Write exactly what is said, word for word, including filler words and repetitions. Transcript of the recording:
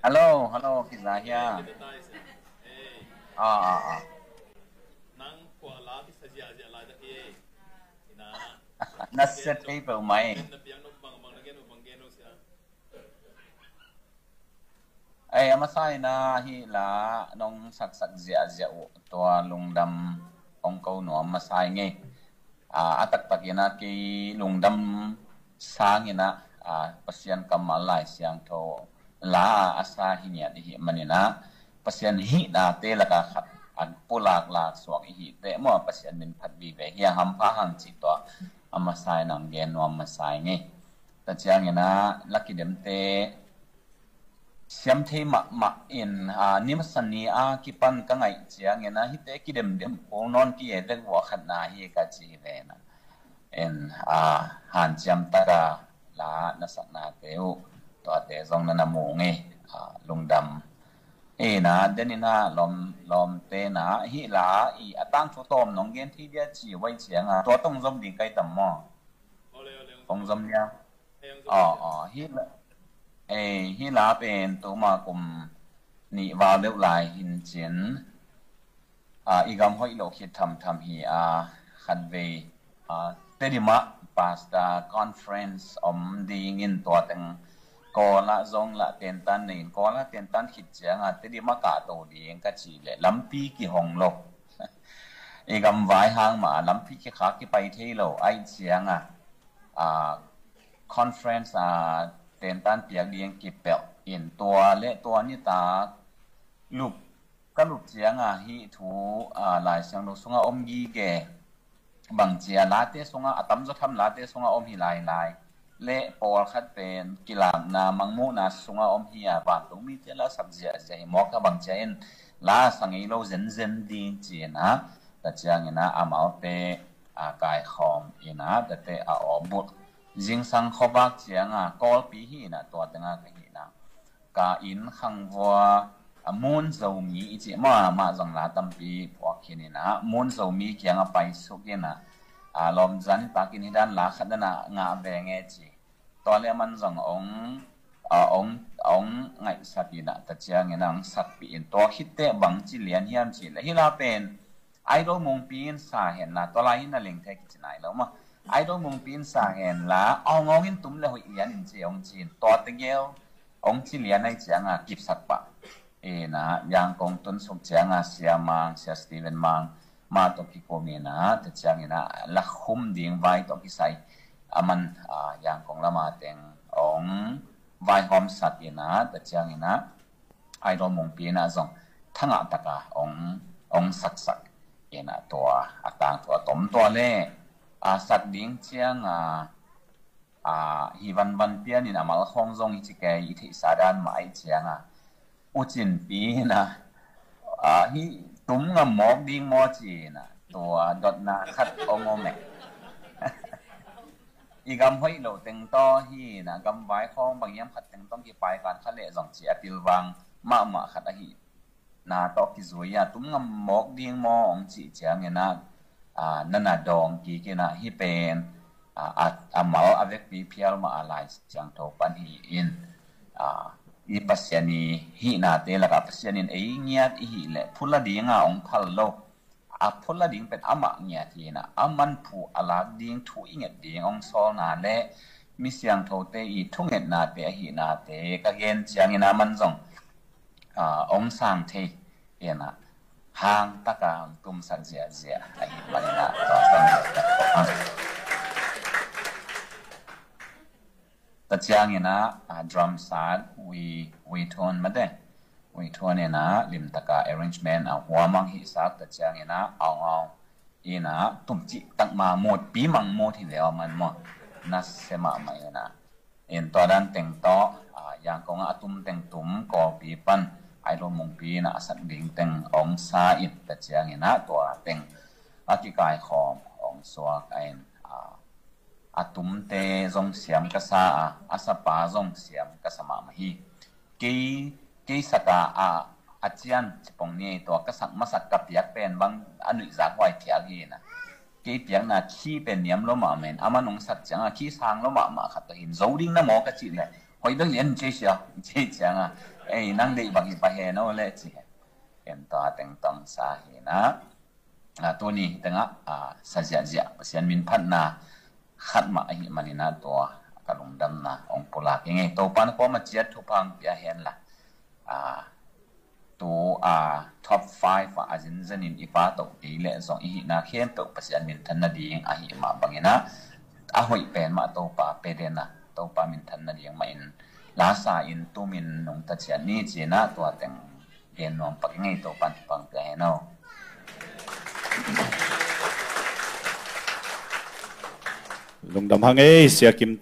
Hello, hello, kiza hia? Ah, ah, ah. Nasia thei peuhmah ei. Ei, a masa in ah hih la nong saksak ziahziah uh tua lungdam hong ko nuam masa ing ei. A, a taktak in ah kei lungdam sang in ah, a, Pasian kammal Lai Siangtho la a sa hi ngiat i hih manin ah Pasian hihnate laka khat a pulak lak suak i hih teh maw, Pasian min phat vive hi a, hampha hang cih tua a masa in ah gen nuam masa ing ei. Tua ciangin ah la kidemte siam thei mahmah in, a, ni masa ni a kipan ka ngaih ciangin ah hihte kidemdem kul nawn ki e, vek vua khat na hi ka ci hi ve na. En, a, hanciam taka la na saknate uh tuate zong na na mu ngei, a, lungdam. E na, den in ah lawm, lawmte na hih la i a tangthu tawm nong gen thei dia ci vai ciang a, tua tong zom ding kai tam maw? Hong zom dia. Aw, aw, hih la, eh, hih la pen tuma kum nih val deuh lai hin cin, a, i gam hoih lo khit thamtham hi a, khatvei, a, Tedim ah Pastor Conference om dingin tua teng Kawl ah zong la tentan nei in, Kawl ah tentan khit ciang a Tedim ah kahto ding ka cih leh lampi kihong lo. I gam vai hang mah lampi kikhak kipai thei lo ahih ciang a, a, conference a tentan piak ding kipelh in tua le tua nitak lup ka lup ciang a hih thu, a, Lai Siangtho sungah om gige, bangci a late sungah, a tamzaw tham late sungah om hi lailai le pawlkhat pen kilakna mangmuhna sungah om hi a, vantung mite la sak ziahziah hi mawk a, bangci a in la sa ngei lo zenzen ding ci in ah, tua ciangin ah amaute, a, kaikhawm in ah tuate a awbulh. Zingsang khuavak ciang a Kawlpi hi in ah tua teng ah ka hih na, ka inn khangvua, a, Mun Zomi i cih mah, mah zong la tampi phuak khin in ah Mun Zomi kiang a paisuk in ah, a, lawm zan takin hih dan la khat na na ngah ve nge ci. Tua le aman zong ong, a, ong, ong ngaihsak in ah tua ciangin ah ong sakpih in, tua khit teh bangci lian hiam cih leh hih la pen Idol Mungpi in sa hen la, tua lai hi na leng thei kici nai lo maw. Idol Mungpi in sa hen la, awng awng in tum le hoih lian in ci ong ci in, tua tegel ong ci lian ahih ciang a kipsak pah. E na, Yangon tun suk ciang a Sia Mang, Sia Steven Mang mah tawh kikum in ah, tua ciangin ah la khum ding vai tawh kisai aman, a, Yangon lam a teng ong vaihawmsak in ah, tua ciangin ah Idol Mungpi in ah zong thangah taka ong, ong saksak in ah tua a tangthu a tom tua le, a, sak ding ciang a, a, hi vanvan pian in a mal khawng zong hi ci kei i theihsa dan mah ahih ciang a, U Cin Pi in ah, a, hi tum ngam mawk ding maw ci in ah tua dotna khat ong om e. I gam hoih lo teng tawh hi in ah gam vai khawng bang hiam khat teng tawh kipai kan kha leh zong ci a pilvang mahmah khat ahi na tawh kizui a, tum ngam mawk ding maw ong cih ciangin ah, a, na na dawng kik in ah hih pen, a, a, a mal a vekpi phial mah a Lai Siangtho pan hi in, a, i Pasian i hihnate lakah Pasian in ei ngiat i hih leh phula ding a ong phal lo. A phula ding pen amah ngiat hi in ah, aman phu a lak ding thu i nget ding ong sawlna le mi siangthote i thungetnate ahihnate ka gen ciangin ah aman zong, a, ong sang thei in ah hang taka ong tumsak ziahziah ahi manin ah tua zong ta ciangin ah, a, drum sat, wi, wi thon mate, wi thon in ah limtaka arrangement a huamang hihsak ta ciangin ah aung aung in ah tumcih takma mutpi mang mut hi leh aman maw, nasia mahmah in ah. In tua dan teng tawh, a, Yangon ah a tum teng tum, Kawlpi pan Idol Mungpi in ah a sak ding teng ong sa in ta ciangin ah tua teng a kikaikhawm ong suak a in, a, a tumte zong siam ka sa a, a sapa zong siam ka sa mahmah hi. Kei, kei saka a, a cian cipong ni tua ka sak masak ka piak pen bang a nuihzak huai phial hi na. Kei piakna khi pen niam lo mahmah in, aman ong sak ciang a khi sang lo mahmah khat tawh hin zo ding na maw ka cih leh Hoih bek lian ci sia, ci cianga, ei, nang deih bang hi pah hen aw leh ci hen. Ken tua teng tong sa hi na. A, tuni tengah, a, sa ziahziah Pasian min phatna khat mah ahi manin a, tua ka lungdamna hong pulak ing ei. Topa na kawma ciat thupha hong pia hen la. A, tu a top five ah a zinzanin i pa toh kei leh zong i hihna khempeuh Pasian minthan nading ahi mah bangin a, a hoih pen mah Topa pe den a, Topa minthan nading mah in lasa in tumin nungta ciat ni ci-in a, tua teng gen nuam pak ing ei. Topan thupha hong pia hen aw. Lungdam hang ei, Sia Kim.